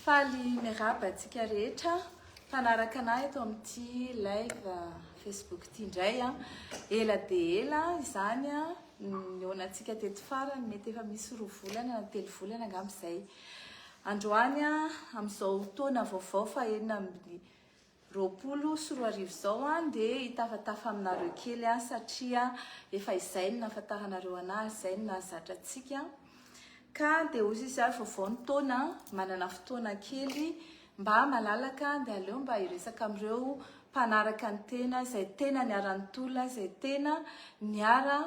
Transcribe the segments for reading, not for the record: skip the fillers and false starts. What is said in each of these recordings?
Faly miarahaba antsika rehetra mpanaraka anah eto amin'ity live Facebook ity indray. Ela dia ela izany nihaonantsika teto farany, mety efa misy 2 volana na 3 volana angamba izay. Androany amin'izao taona vaovao fa 2026 izao dia hitafatafa aminareo kely aho satria efa izay no nahafantaranareo anahy, izay no nahazatra antsika. Ka dia hoy izy aho, vaovao ny taona, manana fotoana kely mba malalaka, dia aleo mba hiresaka amin'ireo mpanaraka ny tena, izay tena niara-nitolona, izay tena niara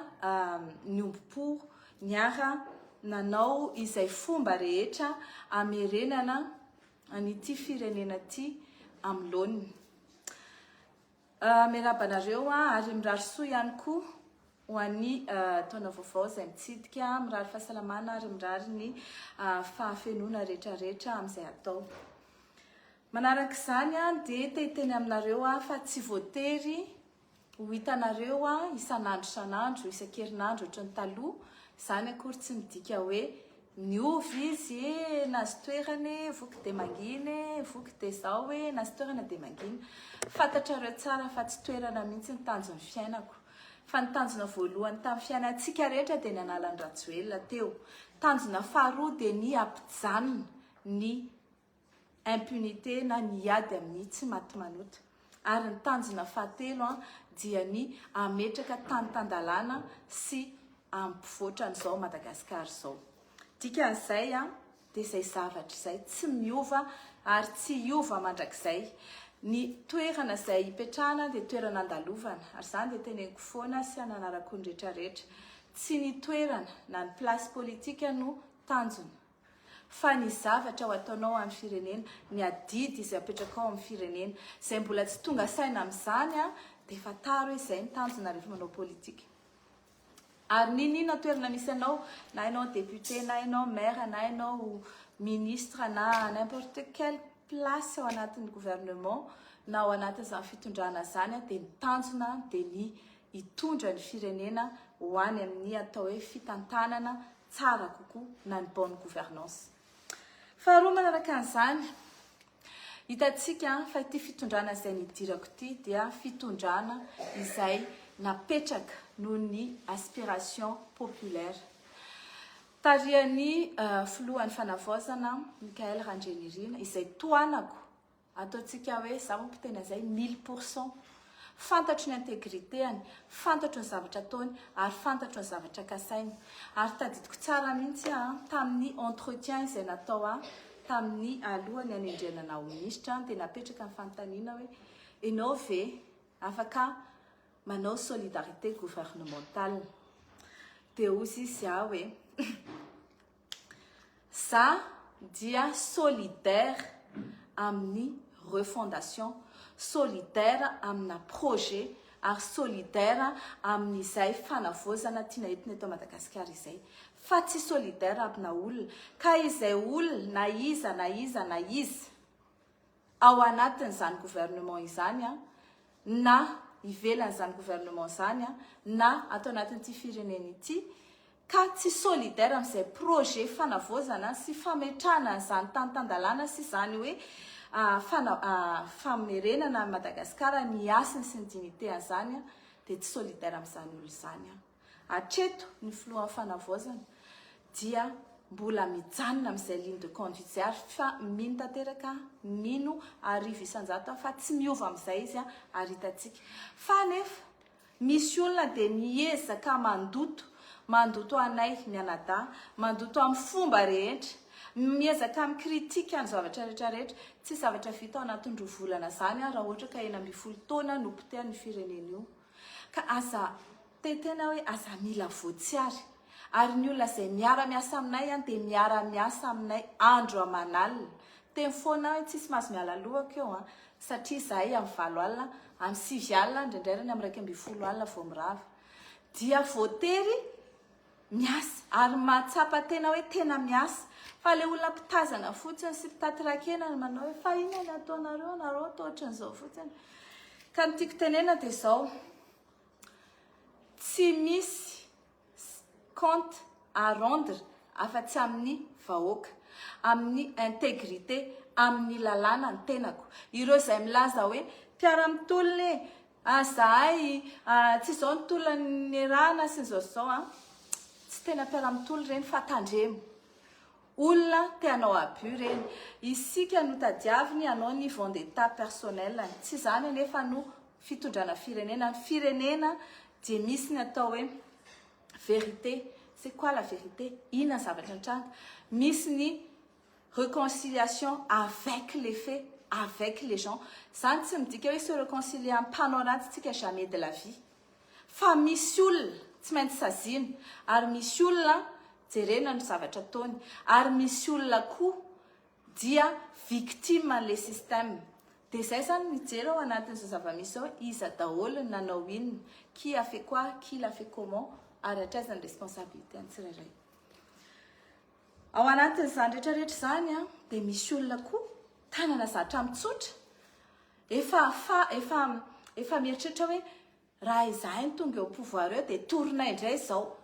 niombom-po, niara nanao izay fomba rehetra amerenana an'ity firenena ity amin'ny laoniny. Miarahaba anareo ary mirary soa ihany koa ho an'ny taona vaovao izay mitsidika, mirary fahasalamana ary mirary ny fahafenoana rehetrarehetra amin'izay atao. Manaraka izany dia te hiteny aminareo aho fa tsy voatery ho hitanareo isan'andro isan'andro, isan-kerinandro ohatry ny taloha. Izany akory tsy midika hoe niova izy e, nahazo toerana e, voky dia mangina e, voky dia izao e, nahazo toerana dia mangina. Fantatrareo tsara fa tsy toerana mihitsy ny tanjon'ny fiainako. Fa ny tanjona voalohany tamin'ny fiainantsika rehetra dia ny hanala an'i Rajoelina teo. Tanjona faharoa dia ny hampijanona ny impunité na ny hiady amin'ny tsy maty manota. Ary ny tanjona fahatelo dia ny hametraka tany tan-dalàna sy hampivoatra an'izao Madagasikara izao. Dikan'izay dia izay zavatra izay tsy miova ary tsy hiova mandrakizay. Ny toerana izay hipetrahana dia toerana andalovana, ary izany dia teneniko foana sy ananarako ny rehetrarehetra. Tsy ny toerana na ny place politique no tanjona, fa ny zavatra ho ataonao amin'ny firenena, ny adidy izay apetrakao amin'ny firenena. Izay mbola tsy tonga saina amin'izany dia fantaro hoe izay ny tanjona rehefa manao politika. Ary n'inon'inona toerana misy anao, na ianao député, na ianao maire, na ianao ministre, na n'importe quelle place ao anatin'ny gouvernement, na ao anatin'izany fitondrana izany, dia ny tanjona dia ny hitondra ny firenena ho any amin'ny atao hoe fitantanana tsara kokoa na ny bonne gouvernance. Faharoa manaraka an'izany, hitantsika fa ity fitondrana izay nidirako ity dia fitondrana izay napetraka noho ny aspiration populaire. Tarihan'ny filohan'ny fanavaozana Michael Randrianirina izay tohanako, ataontsika hoe izaho mampiteny an'izay 1000%. Fantatro ny intégrité-ny, fantatro ny zavatra ataony ary fantatro ny zavatra kasainy. Ary tadidiko tsara mihitsy aho tamin'ny entretien izay natao ahy tamin'ny alohan'ny hanendrenana ho minisitra dia napetraka ny fanontaniana hoe ianao ve afaka manao solidarité gouvernementale? Dia hoy izy aho hoe za dia solidaire amin'ny refondation, solidaire amina projet ary solidaire amin'izay fanavaozana tiana entina eto Madagasikara izay, fa tsy solidaire amina olona. Ka izay olona na iza na iza na iza ao anatin'izany gouvernement izany na ivelan'izany gouvernement izany na ato anatin'ity firenena ity ka tsy solidaire amin'izay projet fanavaozana sy fametrahana an'izany tany tan-dalàna sy izany hoe famerenana an'i Madagasikara ny hasiny sy ny dignité an'izany dia tsy solidaire amin'izany olona izany aho. Hatreto ny filohan'ny fanavaozana dia mbola mijanona amin'izay ligne de conduite izay ary fa mino tanteraka, mino 1000% aho fa tsy miova amin'izay izy ary hitantsika. Fa anefa misy olona dia miezaka mandoto, mandoto anay mianadahy, mandoto amin'ny fomba rehetra, miezaka mi-critique ny zavatra rehetra rehetra. Tsy zavatra vita ao anatin'ny 2 volana izany raha ohatra ka 16 taona no potehan'ny firenena io. Ka aza tetena hoe aza mila voatsiary. Ary ny olona izay miara-miasa aminay dia miara-miasa aminay andro aman'alina. Teny foana hoe tsisy mahazo miala lohako eo satria izahay amin'ny 8 alina, amin'ny 9 alina, indraindray ary amin'ny 11 alina vao mirava. Dia voatery miasa ary mahatsapa tena hoe tena miasa. Fa ilay olona mpitazana fotsiny sy mpitaty rakena no manao hoe fa inona ny ataonareo, nareo atao ohatran'izao fotsiny. Ka ny tiako tenena dia izao, tsy misy compte à rendre afa-tsy amin'ny vahoaka, amin'ny intégrité, amin'ny lalàna ny tenako. Ireo izay milaza hoe mpiara-mitolona e, ah zahay tsy izao ny tolona nierahana sy ny izao sy izao an. Tsy tena mpiara-mitolona ireny fa tandremo. Olona te hanao abus ireny. Isika no tadiaviny hanao ny vendetta personnel-ny. Tsy izany anefa no fitondrana firenena. Ny firenena dia misy ny atao hoe vérité. C'est quoi la vérité? Inona ny zavatra nitranga? Misy ny réconciliation avec les faits, avec les gens. Izany tsy midika hoe se réconcilier amin'ny mpanao ratsy tsika, jamais de la vie. Fa misy olona tsy maintsy saziana, ary misy olona jerena ny zavatra ataony, ary misy olona koa dia victime an'ilay système. Dia izay izany mijery ao anatin'izao zava-misy izao hoe iza daholo no nanao inona, qui a fait quoi, qui l'a fait comment, ary hatraiza ny responsabilité an'ny tsirairay. Ao anatin'izany rehetrarehetra izany an, dia misy olona koa tanana zatra mitsotra, efa fa efa efa mieritreritra hoe raha izahay no tonga eo pouvoir eo dia torinay indray izao,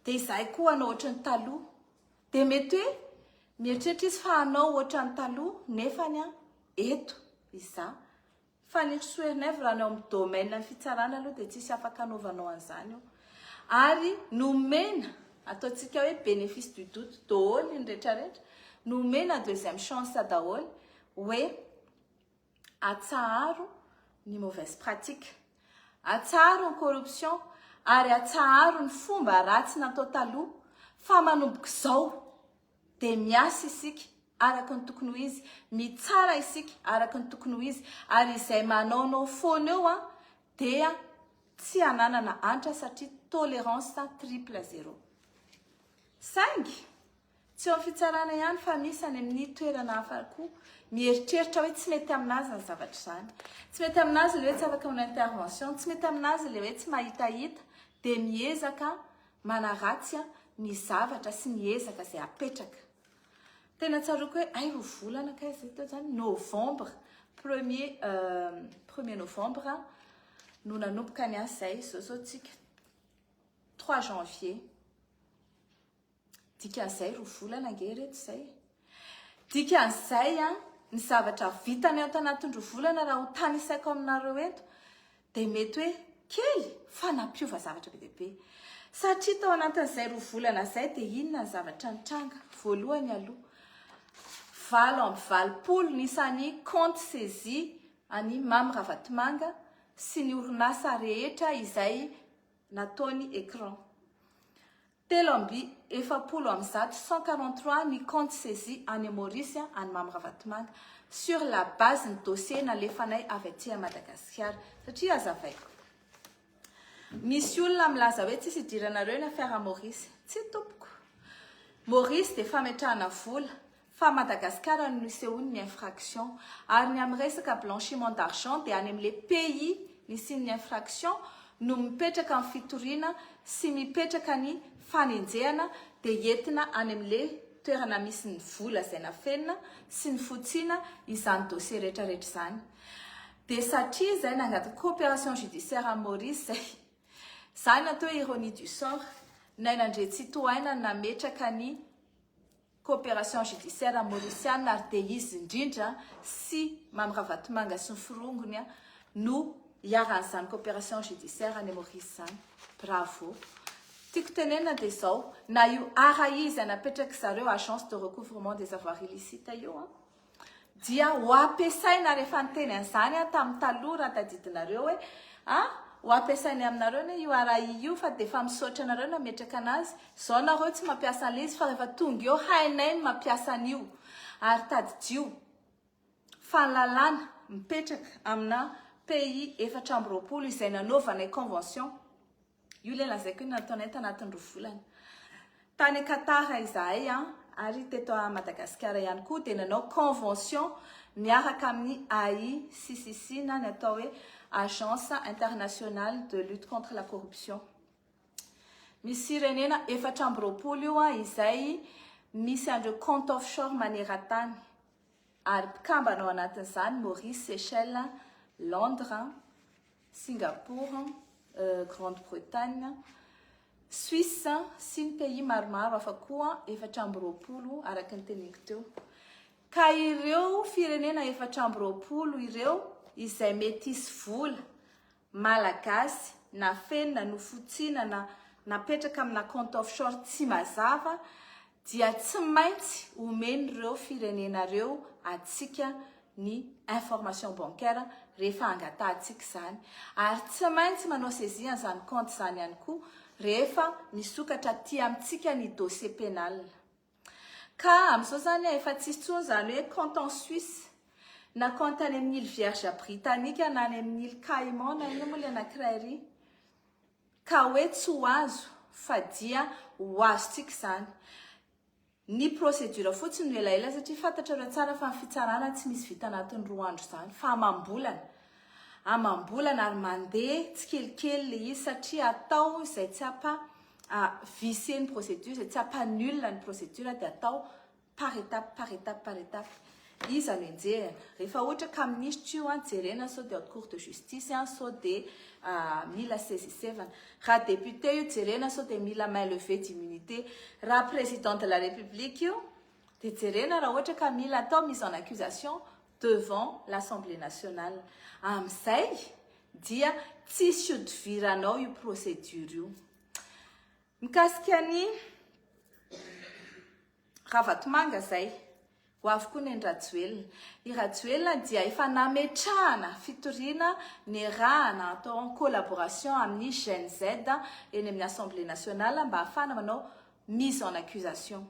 dia izahay koa hanao ohatry ny taloha. Dia mety hoe mieritreritra izy fa hanao ohatran'ny taloha nefany an, eto izaho. Fanirisoa Ernaivo raha ny ao amin'ny domaine ny fitsarana aloha dia tsisy afaka anaovanao an'izany eo. Ary nomena, ataontsika hoe bénéfice du doute daholo ny rehetrarehetra, nomena deuxième chance daholo hoe atsaharo ny mauvaise pratique, atsaharo ny corruption ary atsaharo ny fomba ratsy natao taloha fa manomboka izao dia miasa isika araka ny tokony ho izy, mitsara isika araka ny tokony ho izy, ary izay manaonao foana eo an dia tsy hananana antra satria tolérance triple zéro. Saingy tsy eo amin'ny fitsarana ihany fa misy any amin'ny toerana hafa koa mieritreritra hoe tsy mety aminazy ny zavatra izany. Tsy mety aminazy ilay hoe tsy afaka manao intervention, tsy mety aminazy ilay hoe tsy mahitahita, dia miezaka manaratsy ny zavatra sy ny ezaka izay apetraka. Tena tsaroako hoe hay roa volana kay izay teo izany, novembre, premier, premier novembre no nanomboka ny asa izay, izao izao tsika 3 janvier. Dikan'izay roa volana ange ireto izay. Dikan'izay an, ny zavatra vitany ato anatin'ny roa volana raha ho tanisaiko aminareo eto dia mety hoe kely fa nampiova zavatra be dia be. Satria tao anatin'izay roa volana izay dia inona ny zavatra nitranga? Voalohany aloha, 88 ny isan'ny compte saisi an'i Mamy Ravatomanga sy ny orinasa rehetra izay nataony écran. 143, 143 ny compte saisi any Maurice any Mamy Ravatomanga sur la base ny dossier nalefanay avy aty Madagasikara. Satria azavaiko. Misy olona milaza hoe tsisy idiranareo ny affaire Maurice. Tsy tompoko. Maurice dia fametrahana vola fa Madagasikara no nisehoany ny infraction. Ary ny amin'ny resaka blanchiment d'argent dia any amin'ilay pays nisian'ny infraction no mipetraka ny fitoriana sy mipetraka ny fanenjehana dia entina any amin'ilay toerana misy ny vola izay nafenina sy ny fotsiana izany dossier rehetrarehetra izany. Dia satria izay nangataka coopération judiciaire amin'i Maurice izay, izany atao hoe ironie du sort, Naina Andriantsitohaina nametraka ny coopération judiciaire maurisiana ary dia izy indrindra sy Mamy Ravatomanga sy ny forongony no iharan'izany coopération judiciaire any Maurice izany. Bravo. Tiako tenenina dia izao, na io ARAI izay napetrak'i zareo agence de recouvrement des avoirs illicites io an, dia ho ampiasaina rehefa niteny an'izany aho tamin'ny taloha raha tadidinareo hoe a ho ampiasaina aminareo anie io RAI io fa dia efa misaotra anareo nametraka anazy, izao nareo tsy mampiasa an'ilay izy fa rehefa tonga eo hainay ny mampiasa an'io. Ary tadidio fa ny lalàna mipetraka amina pays 24 izay nanaovanay convention, Io ilay lazaiko hoe nataonay tanatin'ny roa volana. Tany Qatar izahay ary teto Madagasikara ihany koa dia nanao convention miaraka amin'ny AICCC na ny atao hoe Agence Internationale de Lutte contre la Corruption. Misy firenena 24 io izay misy an'ireo compte offshore maneran-tany ary mpikambana ao anatin'izany Maurice, Seychelles, Londres, Singapour, Grande Bretagne, Suisse sy ny pays maromaro hafa koa 24 araka ny teneniko teo. Ka ireo firenena 24 ireo izay mety hisy vola malagasy nafenina, nofotsiana na napetraka amina compte offshore tsy mazava dia tsy maintsy omen'ireo firenena ireo antsika ny information bancaire rehefa angatahantsika izany ary tsy maintsy manao saisie an'izany compte izany ihany koa rehefa misokatra aty amintsika ny dossier pénal. Ka amin'izao izany efa tsisy intsony izany hoe compte en Suisse na compte any amin'ny île Vierge Britannique na any amin'ny île Caïman na inona moa ilay anankiray ry. Ka hoe tsy ho azo fa dia ho azontsika izany. Ny procédure fotsiny no elaela satria fantatrareo tsara fa ny fitsarana tsy misy vita anatin'ny 2 andro izany fa amam-bolana. Amam-bolana ary mandeha tsikelikely ilay izy satria atao izay tsy hampa vicier ny procédure, izay tsy hampa nul ny procédure dia atao par étape, par étape, par étape. Iza no enjehina? Rehefa ohatra ka minisitra io, jerena sao dia haute cour de justice, sao dia mila saisissevana. Raha député io, jerena sao dia mila main levée d'immunité. Raha président de la république io, dia jerena raha ohatra ka mila atao mise en accusation devant l'Assemblée nationale. Amin'izay dia tsisy hodiviranao io procédure io. Mikasika ny Ravatomanga izay, ho avy koa ny an-dRajoelina. I Rajoelina dia efa nametrahana fitoriana niarahana atao en collaboration amin'ny Gen Z eny amin'ny Assemblée nationale mba hahafahana manao mise en accusation.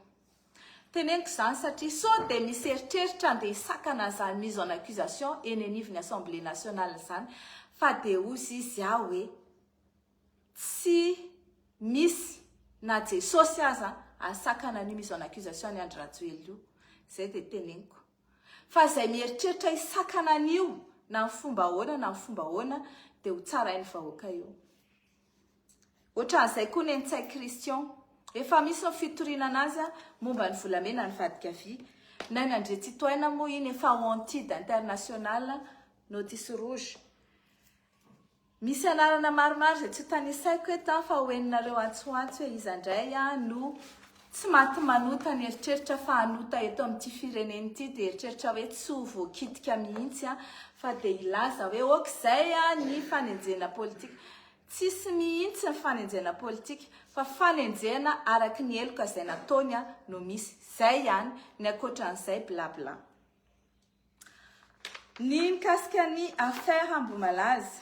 Teneniko izany satria sao dia misy eritreritra andeha hisakana an'izany mise en accusation eny anivon'ny Assemblée nationale izany fa dia hozy izy aho hoe tsy misy na Jesosy aza ahasakana an'io mise en accusation an'i Andry Rajoelina io. Izay dia teneniko. Fa izay mieritreritra hisakana an'io na amin'ny fomba ahoana na amin'ny fomba ahoana dia ho tsarain'ny vahoaka eo. Ohatran'izay koa ny Ntsay Christian. Efa misy ny fitoriana anazy momba ny volamena nivadika vy. Naina Andriantsitohaina moa iny efa wanted international, notice rouge. Misy anarana maromaro izay tsy ho tanisaiko eto an, fa ho henonareo atsy ho atsy hoe iza indray no tsy maty manota ny eritreritra fa hanota eto amin'ity firenena ity dia eritreritra hoe tsy ho voakitika mihitsy an, fa dia hilaza hoe ok izay ny fanenjehana politika. Tsisy mihitsy ny fanenjehana politika fa fanenjehana araky ny heloka izay nataony no misy. Izay ihany, ny ankoatran'izay bla bla. Ny mikasika ny affaire Ambohimalaza.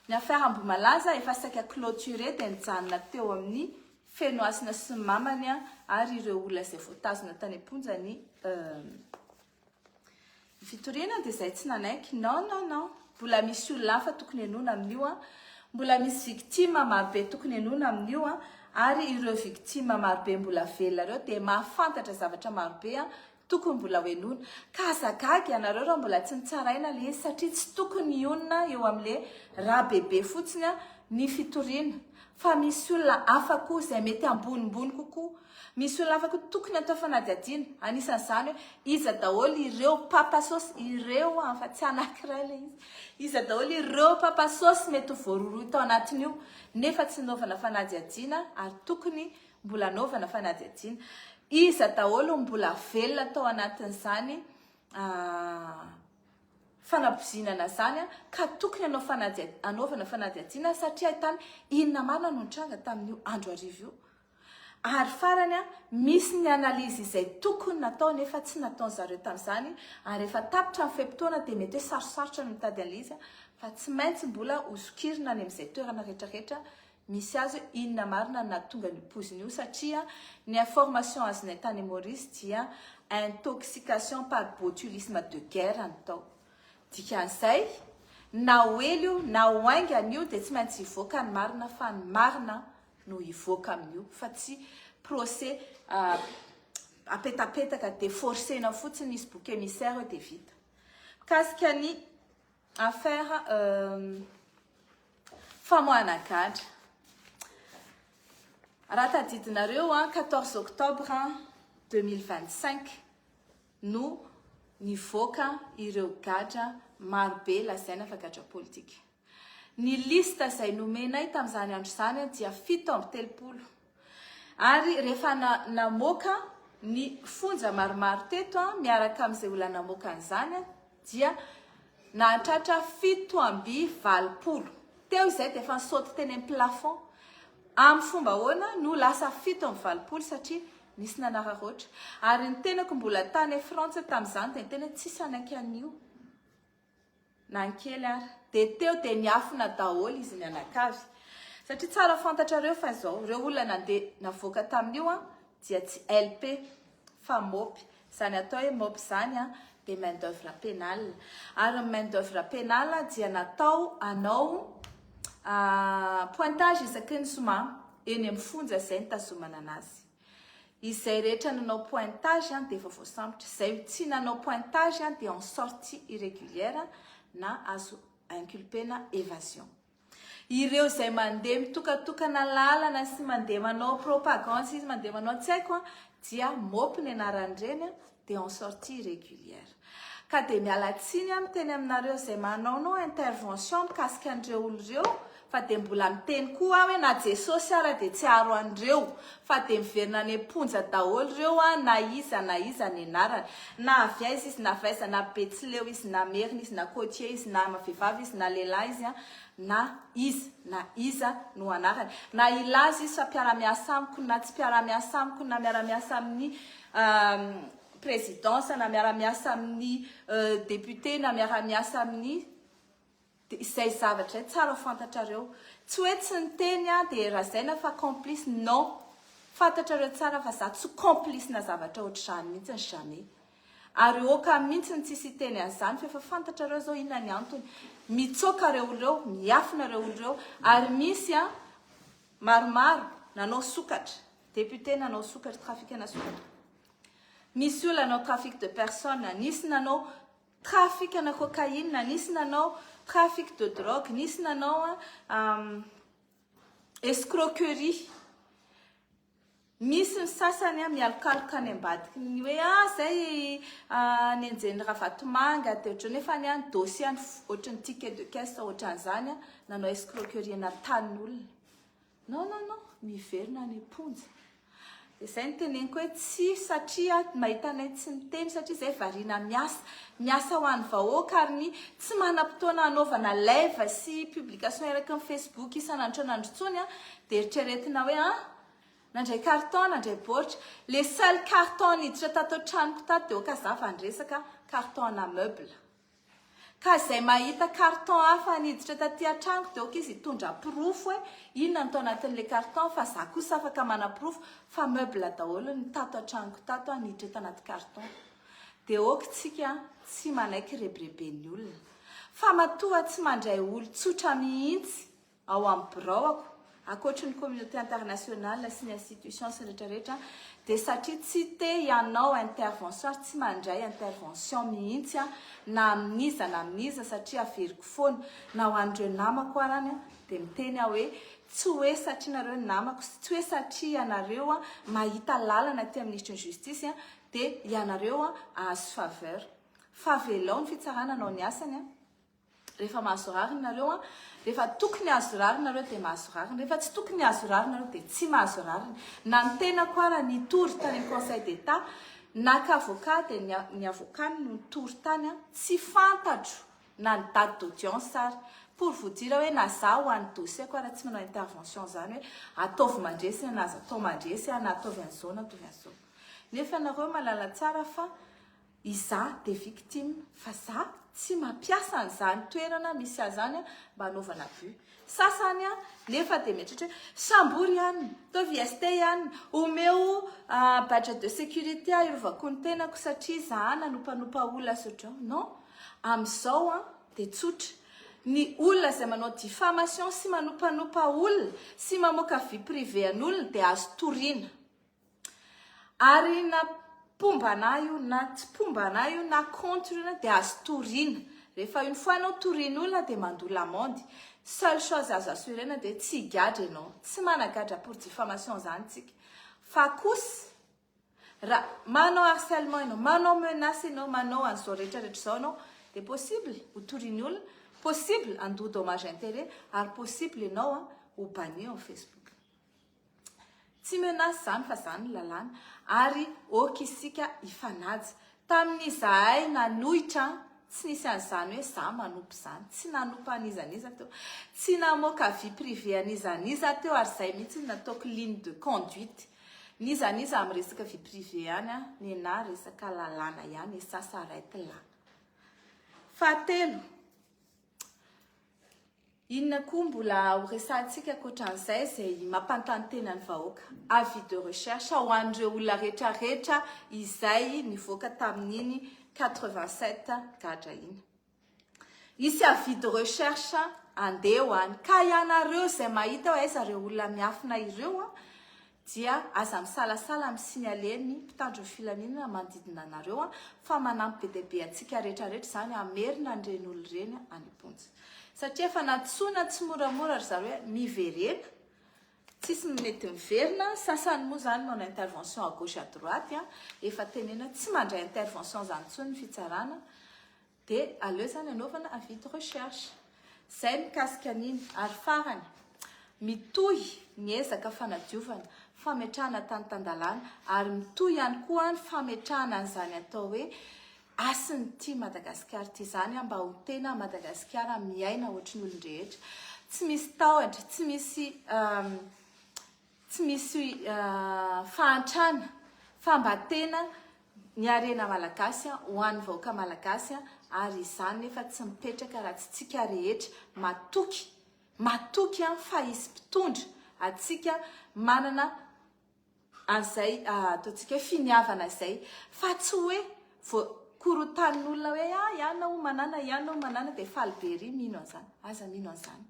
Ny affaire Ambohimalaza efa saika clôturé dia nijanona teo amin'ny Fenohasina sy ny mamany ary ireo olona izay voatazona tany am-ponja ny fitoriana dia izay tsy nanaiky. Non, non, non. Mbola misy olona hafa tokony henoina amin'io. Mbola misy victime marobe tokony henoina amin'io ary ireo victime marobe mbola velona ireo dia mahafantatra zavatra marobe Tokony mbola ho henoina. Ka aza gaga ianareo raha mbola tsy nitsaraina le izy satria tsy tokony hionona eo amle raha bebe fotsiny ny fitoriana fa misy olona hafa koa izay mety ambonimbony kokoa. Misy olona hafa koa tokony atao fanadihadiana. Anisan'izany hoe iza daholo ireo papasôsy ireo an fa tsy anankiray le izy. Iza daholo ireo papasôsy mety ho voarohirohy tao anatin'io nefa tsy nanaovana fanadihadiana ary tokony mbola anaovana fanadihadiana. Iza daholo no mbola velona tao anatin'izany fanapoizinana izany ka tokony hanao anaovana fanadihadiana satria ahitana inona marina no nitranga tamin'io andro hariva io. Ary farany, misy ny analyse izay tokony natao nefa tsy nataon zareo tamin'izany ary efa tapitra ny fe-potoana dia mety hoe sarosarotra ny mitady an'ilay izy fa tsy maintsy mbola hosokirina any amin'izay toerana rehetrarehetra misy azy hoe inona marina no nahatonga an'io poizina io satria ny information azonay tany Maurice dia intoxication par botulisme de guerre no tao. Dikan'izay, na ho ela io na ho haingana io dia tsy maintsy hivoaka ny marina fa ny marina no hivoaka amin'io fa tsy procès apetapetaka dia forcer-na fotsiny hisy bouc émissaire eo dia vita. Mikasika ny affaire famoahana gadra. Raha tadidinareo, 14 octobre 2025 no nivoaka ireo gadra marobe lazaina fa gadra politika. Ny liste izay nomenay tamin'izany andro izany dia 37. Ary rehefa namoaka Ny fonja maromaro teto miaraka amin'izay olona namoaka an'izany dia nahatratra 87. Teo izay dia efa nisaoty teny amin'ny plafond. Amin'ny fomba ahoana no lasa 87 satria nisy nanararaotra. Ary ny tenako mbola tany Frantsa tamin'izany dia niteny hoe tsisy hanaiky an'io na ny kely ary. Dia teo dia niafina daholo izy mianakavy. Satria tsara fantatrareo fa izao, ireo olona nandeha navoaka tamin'io dia tsy LP fa mop. Izany atao hoe mop izany dia main d'oeuvre pénale. Ary ny main d'oeuvre pénale dia natao hanao pointage isaky ny zoma eny amin'ny fonja izay nitazomana anazy. Izay rehetra nanao pointage dia efa voasambotra. Izay tsy nanao pointage dia en sortie irrégulière na azo inculpena évasion. Ireo izay mandeha mitokatokana lalana sy mandeha manao propagande sy mandeha manao tsy haiko dia mop ny anaran'ireny dia en sortie irrégulière. Ka dia miala tsiny aho miteny aminareo izay manaonao intervention mikasika an'ireo olo ireo fa dia mbola miteny koa aho hoe na Jesosy ara dia tsy haharo an'ireo fa dia miverina any am-ponja daholo ireo na iza na iza ny anarany. Na avy aiza izy na avy aiza, na betsileo izy na merina izy na côtier izy na vehivavy izy na lehilahy izy na iza na iza no anarany. Na hilaza izy fa mpiara-miasa amiko na tsy mpiara-miasa amiko na miara-miasa amin'ny présidence na miara-miasa amin'ny député na miara-miasa amin'ny. Dia izay zavatra izay tsara ho fantatrareo. Tsy hoe tsy niteny aho dia razaina fa complice, non! Fantatrareo tsara fa za tsy complice-na zavatra ohatr'izany mihitsy jamais. Ary ok mihitsy ny tsisy hiteny an'izany fa efa fantatrareo izao inona ny antony. Mitsoaka ireo olona ireo, miafina ireo olona ireo ary misy an maromaro nanao sokatra, député nanao sokatra, trafic-na sokatra. Misy olona nanao trafic de personnes, nisy nanao Trafic ana cocaïne, nisy nanao trafic de drogue, nisy nanao escroquerie. Misy ny sasany mialokaloka any ambadiky ny hoe ah zay nenjehin'i Ravatomanga dia ohatran'ny nefa ny any dossier any ohatran'ny ticket de caisse ohatran'izany nanao escroquerie na tanin'olona. Non non non, miverina any am-ponja. Dia izay no teneniko hoe tsy satria mahita anay tsy miteny satria izay variana miasa. Miasa ho an'ny vahoaka ary ny tsy manam-potoana hanaovana live sy publication eraky ny Facebook isan'andro isan'andro intsony dia eritreretina hoe an! nandray carton, nandray baoritra. Le seul carton niditra tato an-tranoko tato dia ok za ny resaka carton ana meuble. Ka izay mahita carton hafa niditra taty an-tranoko dia ok izy hitondra porofo hoe inona no tao anatin'ilay carton fa za kosa afaka manaporofo fa meuble daholo ny tato an-tranoko tato an niditra tanaty carton. Dia ok tsika tsy manaiky rebireben'ny olona. Fa matoa tsy mandray olon-tsotra mihitsy ao amin'ny biraoako, ankoatry ny communauté internationale sy ny institutions rehetra rehetra dia satria tsy te hianao intervention ary tsy mandray intervention mihitsy aho na amin'iza na amin'iza satria averiko foana na ho an'ireo namako ary any dia miteny aho hoe tsy hoe satria nareo namako sy tsy hoe satria ianareo mahita lalana aty amin'ny minisitry ny justice dia ianareo ahazo faveur fa avelao ny fitsarana hanao ny asany. Rehefa mahazo rariny nareo an, rehefa tokony hahazo rariny nareo dia mahazo rariny, rehefa tsy tokony hahazo rariny nareo dia tsy mahazo rariny. Na ny tenako ara nitory tany amin'ny conseil d'Etat, naka avocat dia ny ny avocat-ny no nitory tany an, tsy fantatro na ny date d'audience ary. Pour vous dire hoe na za ho an'ny dossier-ko ara tsy manao intervention zany hoe ataovy mandresy na aza atao mandresy na ataovy an'izao na ataovy an'izao. Nefa nareo mahalala tsara fa Izaho dia victime fa za tsy mampiasa an'izany toerana misy ahy zany mba hanaovana abus. Sasany nefa dia mieritreritra hoe sambory ihany, ataovy IST ihany, omeo badge de sécurité aho hirovako ny tenako satria za nanompanopa olona sy ohatr'izao. Non, amin'izao dia tsotra, ny olona izay manao diffamation sy manompanopa olona sy mamoaka vie privée an'olona dia azo toriana. Ary na mpomba anah io na tsy mpomba anah io na contre io na dia azo toriana. Rehefa une fois ianao torian'olona dia mandoa l'amende. Seule chose azo assurena dia tsy higadra ianao. Tsy managadra pour diffamation zany tsika. Fa kosa raha manao harcèlement ianao, manao menace ianao, manao an'izao rehetra rehetra izao ianao dia possible ho torian'ny olona, possible handoa dommage intérêt ary possible ianao ho banni ao Facebook. Tsy menace izany fa izany ny lalàna ary ok isika hifanaja. Tamin'izahay nanohitra tsy nisy an'izany hoe za manompo izany. Tsy nanompa an'iza n'iza teo. Tsy namoaka vie privée an'iza n'iza teo ary izay mihitsy no nataoko ligne de conduite. N'iza n'iza amin'ny resaka vie privée any an, nenà resaka lalàna ihany et ça s'arrête là. Fahatelo. Inona koa mbola ho resahantsika ankoatran'izay izay mampanontany tena ny vahoaka? Avis de recherche ho an'ireo olona rehetra rehetra izay nivoaka tamin'iny 87 gadra iny. Hisy avis de recherche andeha ho any. Ka ianareo izay mahita hoe aiza ireo olona miafina ireo dia aza misalasala mi-signaler ny mpitandro ny filaminana manodidina anareo fa manampy be dia be antsika rehetra rehetra izany hamerina an'ireny olona ireny any am-ponja. Satria efa nantsoina tsimoramora ry zareo hoe miverena, tsisy mety miverina, sasany moa izany manao intervention à gauche à droite, efa tenena tsy mandray intervention izany intsony ny fitsarana, dia aleo izany anaovana avis de recherche. Izay mikasika an'iny. Ary farany, mitohy ny ezaka fanadiovana, fametrahana tany tan-dalàna ary mitohy ihany koa ny fametrahana an'izany atao hoe hasin'ity Madagasikara ity izany mba ho tena Madagasikara miaina ohatry ny olon-drehetra. Tsy misy tahotra, tsy misy tsy misy fahantrana fa mba tena ny harena malagasy ho an'ny vahoaka malagasy ary izany nefa tsy mipetraka raha tsy tsika rehetra matoky matoky fa hisy mpitondra atsika manana an'izay ataontsika hoe finiavana izay fa tsy hoe vao korotanin'olona hoe ah ianao manana ianao manana dia faly be ery mino an'izany aza mino an'izany.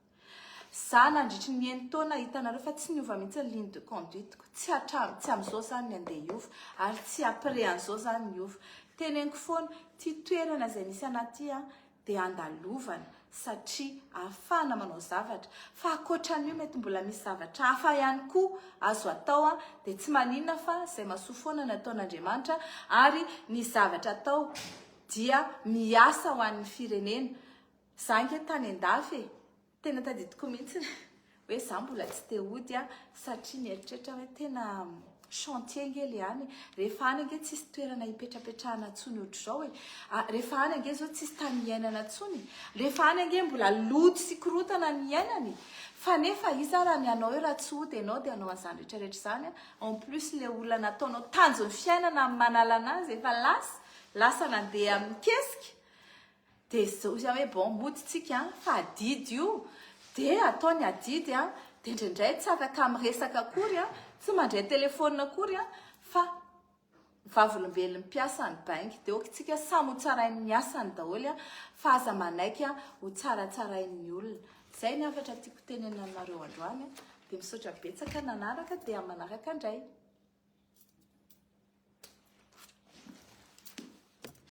Za nandritry ny enin-taona hitanareo fa tsy niova mihitsy ny ligne de conduite-ko. Tsy hatram, tsy amin'izao zany ny andeha hiova ary tsy après an'izao zany ny hiova. Teneniko foana, ity toerana izay misy anah ity an, dia andalovana satria ahafahana manao zavatra. Fa ankoatran'io mety mbola misy zavatra hafa ihany koa azo atao an, dia tsy maninona fa izay mahasoa foana no ataon'Andriamanitra ary ny zavatra atao dia miasa ho an'ny firenena. Za ange tany andafy e! Tena tadidiko mihitsy hoe za mbola tsy te hody aho satria nieritreritra hoe tena chantier ange le any e! Rehefa any ange tsisy toerana hipetrapetrahana intsony ohatr'izao e! Rehefa any ange zao tsisy tany hiainana intsony e! Rehefa any ange mbola loto sy korontana ny hiainana e! Fa nefa iza raha ny hanao hoe raha tsy hody ianao dia hanao an'izany rehetrarehetra izany an! En plus le olona nataonao tanjon'ny fiainana amin'ny manala anazy efa lasa, lasa nandeha amin'ny kesika! Dia zao izy hoe bon mody tsika fa adidy io dia atao ny adidy an, dia indraindray tsy afaka miresaka akory an, tsy mandray telephone akory an, fa vavolombelon'ny mpiasa ny bainga, dia ok tsika samy ho tsarain'ny asany daholo an, fa aza manaiky ho tsaratsarain'ny olona. Zay ny hafatra tiako tenenina aminareo androany an, dia misaotra betsaka nanaraka dia amin'ny manaraka indray.